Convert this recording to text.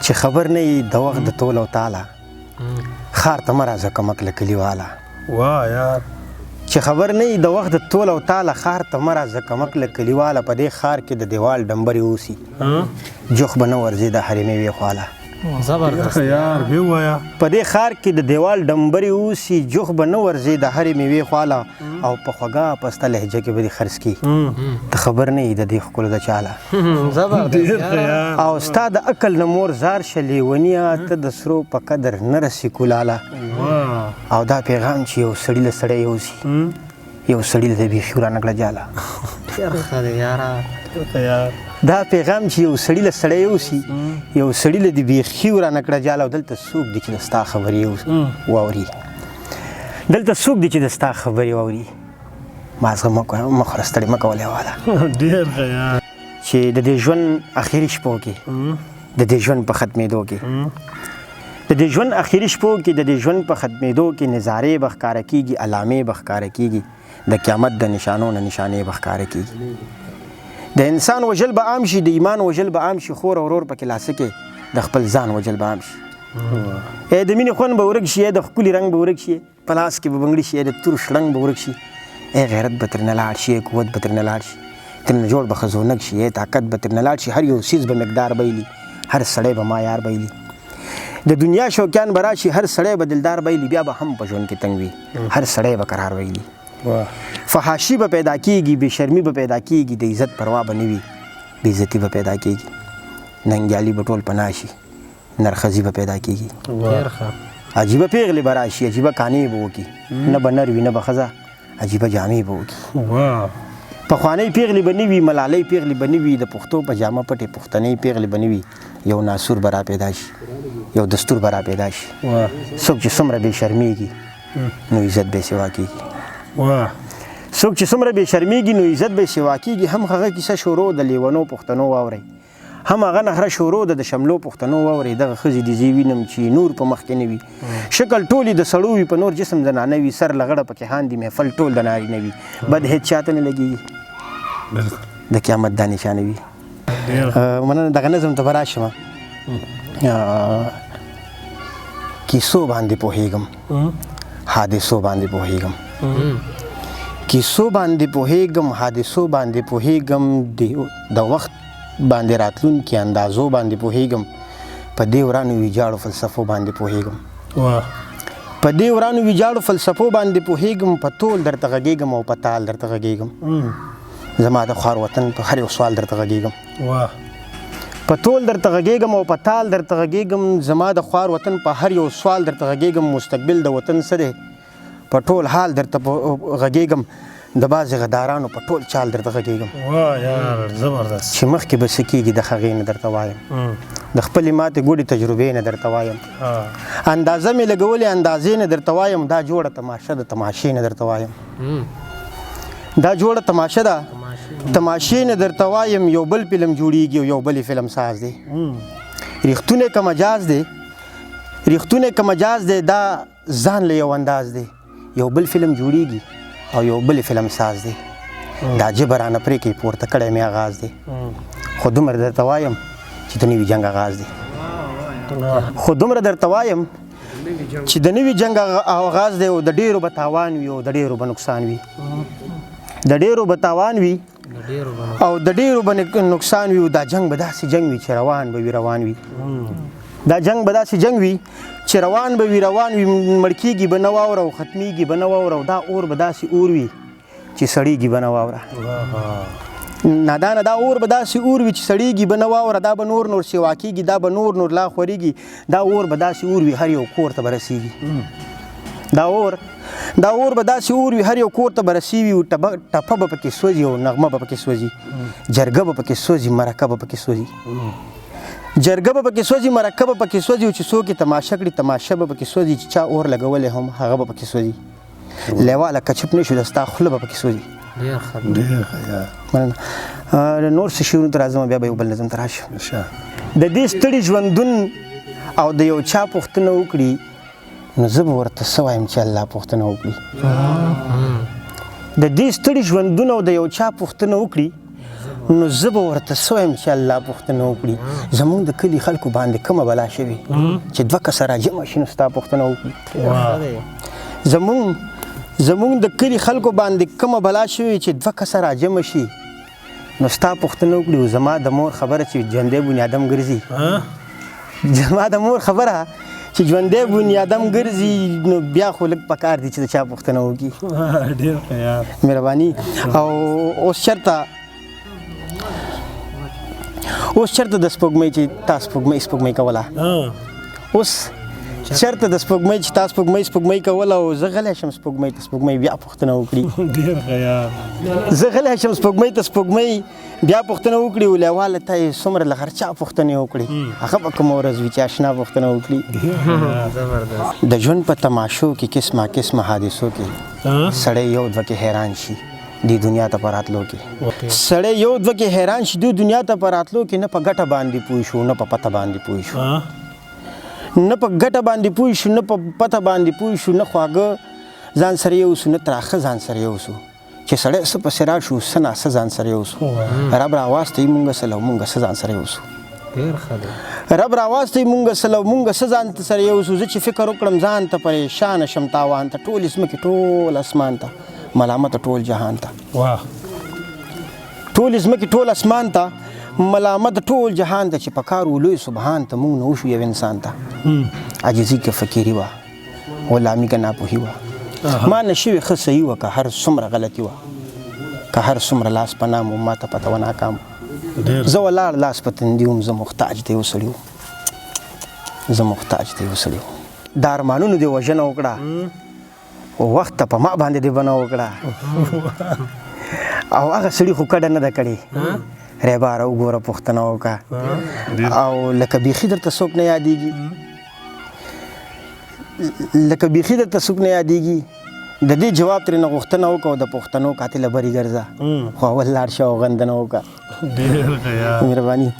چې خبر نه یې د وخت د تول او تاله، ښار ته مه راځه کمکله کلیواله. واه یار. چې خبر نه یې د وخت د تول او تاله، ښار ته مه راځه کمکله کلیواله. په دې ښار کې د دیوال ډمبرې اوسي، جوخ به نه ورځي د هرې مېوې خواله. زبردست یار به وایا. په دې ښار کې د دیوال ډمبرې اوسي، جوخ به نه ورځي د هرې مېوې خواله. او په خوږه پسته لهجه کې به دې خرڅ کړي، ته خبر نه یې د دې ښکلو د چاله. زبردست. او ستا د عقل نه مور زار شه لیونیه، ته د سرو په قدر نه رسي کولاله. او دا پیغام چې یو سړي له سړی یوسي، یو سړي له بیخي ورانه کړه جاله. ډېر ښه دی یاره. دا پیغام چې یو سړي له سړی یوسي، یو سړي له دې بیخي ورانه کړه جاله. او دلته څوک دي چې د ستا خبرې واوري؟ دلته څوک دي چې د ستا خبرې واوري؟ مازغه مه کوه، مه خوره، ستړې مه کوه لیواله. ډېر ښه یار. چې د دې ژوند اخري شپو کې، د دې ژوند په ختمېدو کې، د دې ژوند اخري شپو کې، د دې ژوند په ختمېدو کې نظارې به ښکاره کېږي، علامې به ښکاره کېږي، د قیامت د نشانو نه نشانې به ښکاره کېږي. د انسان وژل به عام شي، د ایمان وژل به عام شي، خور او ورور پکې لاسه کې د خپل ځان وژل به عام شي. ای د مینې خوند به ورک شي، ای د ښکلي رنګ به ورک شي، په لاس کې به بنګړي شي، ای د تور شړنګ به ورک شي، ای غیرت به ترېنه لاړ شي، ای قوت به ترېنه لاړ شي، ترېنه جوړ به خزونک شي، ای طاقت به ترېنه لاړ شي، هر یو څیز به مقدار بایلي، هر سړی به ما یار بایلي، د دنیا شوقیان به راشي، هر سړی به دلدار بایلي، بیا به هم په ژوند کې تنګ وي، هر سړی به قرار بایلي. فحاشي به پیدا کیږي، بې شرمي به پیدا کیږي، د عزت پروا به نه وي، بې عزتي به پیدا کیږي، ننګیالي به ټول پناه شي، نرښځي به پیدا کیږي. عجیبه پیغلې به راشي، عجیبه کانې به وکړي، نه به نر وي نه به ښځه، عجیبه جامې به وکړي. پخوانۍ پیغلې به نه وي، ملالۍ پیغلې به نه وي، د پښتو په جامه پټې پښتنۍ پیغلې به نه وي، یو ناسور به را پیدا شي، یو دستور به را پیدا شي. څوک چې څومره بې شرمېږي نو عزت به یې سوا کېږي. څوک چې څومره بې شرمېږي نو عزت به یې سوا کېږي. هم هغه کیسه شروع د لیونو پښتنو واورئ، هم هغه نخره شروع ده د شملو پښتنو واورئ. دغه ښځې دي زه وینم چې نور په مخ کې نه وي، شکل ټولې د سړو وي، په نور جسم زنانه وي، سر لغړه پکې هاندي، محفل ټول د نارینه وي، بد هېڅ چاته نه لګېږي، د قیامت دا نښانه وي. مننه. دغه نظم ته به راشم. کیسو باندې پوهېږم، حادثو باندې پوهېږم، کیسو باندې پوهېږم، حادثو باندې پوهېږم، د وخت باندې راتلونکي اندازو باندې پوهېږم، په دې ورانو ویجاړو فلسفو باندې پوهېږم، په دې ورانو ویجاړو فلسفو باندې پوهېږم، په تول درته غږېږم او په تال درته غږېږم، زما د خوار وطن په هر یو سوال درته غږېږم. په تول درته غږېږم او په تال درته غږېږم، زما د خوار وطن په هر یو سوال درته غږېږم، مستقبل د وطن څه دی په ټول حال درته غږېږم، د بعضې غدارانو په ټول چال درته غږېږم. واه یار زبردست. چې مخکې به څه کېږي د هغې نه درته وایم، د خپلې ماتې ګوډې تجربې نه درته وایم، اندازه مې لګولې اندازې نه درته وایم، دا جوړه تماشه د تماشې نه درته وایم، دا جوړه تماشه ده تماشې نه درته وایم، یو بل فلم جوړیږي او یو بل فلم ساز دی، رښتونی که مجاز دی، رښتونی که مجاز دی، دا ځان له یو انداز دی، یو بل فلم جوړیږي او یو بل فلم ساز دی، دا ژبه رانه پرې کوي پورته کړی مې اغاز دی، خو دومره درته وایم چې د نوي جنګ اغاز دی، خو دومره درته وایم چې د نوي جنګ اغاز دی، او د ډېرو به تاوان وي او د ډېرو به نقصان وي، د ډېرو به تاوان وي او د ډېرو به نقصان وي، دا جنګ به داسې جنګ وي چې روان به وي روان وي، دا جنګ به داسې جنګ وي چې روان به وي روان وي، مړ کېږي به نه واوره او ختمېږي به نه واوره، او دا اور به داسې اور وي چې سړېږي به نه واوره. نادانه دا اور به داسې اور وي چې سړېږي به نه واوره، دا به نور نور سیوا کېږي، دا به نور نور لا خورېږي، دا اور به داسې اور وي هر یو کور ته به رسېږي، دا اور به داسې اور وي هر یو کور ته به رسېږي، او ټپه به پکې سوځي او نغمه به پکې سوځي، جرګه به پکې سوځي، مرکه به پکې سوځي، جرګه به پکې سوځي، مرکه به پکې سوځي، او چې څوک یې تماشه کړي تماشه به پکې سوځي، چې چا اور لګولی هم هغه به پکې سوځي، لیواله که چپ نه شو د ستا خوله به پکې سوځي. ډېر ښه، ډېر ښه. مننه. نور څه شعرونو ته راځم، بیا به یو بل نظم ته راشم. د دې ستړي ژوندون او د یو چا پوښتنه وکړي نو زه به ورته څه وایم چې الله پوښتنه وکړي. د دې ستړي ژوندون او د یو چا پوښتنه وکړي نو زه به ورته څه وایم چې الله پوښتنه وکړي؟ زمونږ د کلي خلکو باندې کومه بلا شوې چې دوه کسه راجمع شي نو ستا پوښتنه وکړي؟ زمونږ د کلي خلکو باندې کومه بلا شوې چې دوه کسه راجمع شي نو ستا پوښتنه وکړي؟ زما د مور خبره چې ژوندی بنیادم ګرځي، زما د مور خبره چې ژوندی بنیادم ګرځي، نو بیا خو لږ پکار دي چې د چا پوښتنه وکړي. ډېر ښه یار. مهرباني. او اوس چېرته د سپوږمۍ چې تا سپوږمۍ سپوږمۍ کوله، اوس چېرته د سپوږمۍ چې تا سپوږمۍ سپوږمۍ کوله، او زه غلی شم سپوږمۍ ته سپوږمۍ بیا پوښتنه وکړي. ډېر ښه یار. زه غلی شم سپوږمۍ ته سپوږمۍ بیا پوښتنه وکړي، او لېواله ته یې څومره له هر چا پوښتنې وکړي، هغه به کومه ورځ وي چې اشنا پوښتنه وکړي. زبردست. د ژوند په تماشو کې قسمه قسمه حادثو کې سړی یو دوه کې حیران شي دې دنیا ته په راتلو کې، سړی یو دوه کې حیران شي دې دنیا ته په راتلو کې، نه په ګټه باندې پوه شو، نه په پته باندې پوه شو، نه په ګټه باندې پوه شو، نه په پته باندې پوه شو، نه خواږه ځان سره یوسو، نه تراخه ځان سره یوسو، چې سړی څه پسې راشو څه نا څه ځان سره یوسو. رب راوستی مونږ سره مونږ څه ځان سره یوسو. ډېر ښه دی. رب راوستی مونږ سره مونږ څه ځان سره یوسو. زه چې فکر وکړم ځان ته پریشانه شم تاوان ته، ټولې ځمکې ټول اسمان ته ملامت ټول جهان ته. واه. ټولې ځمکې ټول اسمان ته ملامت ټول جهان ته، چې په کار و لوی سبحان ته مونږ نه وشو یو انسان ته. عاجزي که فقیري وه، غلامي که ناپوهي وه، ما نه شوې ښه صحیح وه، که هر څومره غلطي وه، که هر څومره لاس په نام وم، ما ته پته وه ناکام. زه ولاړ لاس په تندي وم، زه محتاج د یو سړي وم، زه محتاج د یو سړي وم. د ارمانونو دې وژنه وکړه، وخت ته په ما باندې دې بنه وکړه، او هغه سړي خو کډه نه ده کړې. ریباره وګوره پوښتنه وکړه، او لکه بیخي درته څوک نه یادېږي، لکه بیخي درته څوک نه یادېږي. د دې جواب ترې نه غوښتنه وکړه، او د پښتنو قاتله بري ګرځه، خو اول لاړ شه او غندنه وکړه. ډېر ښه یار. مهرباني.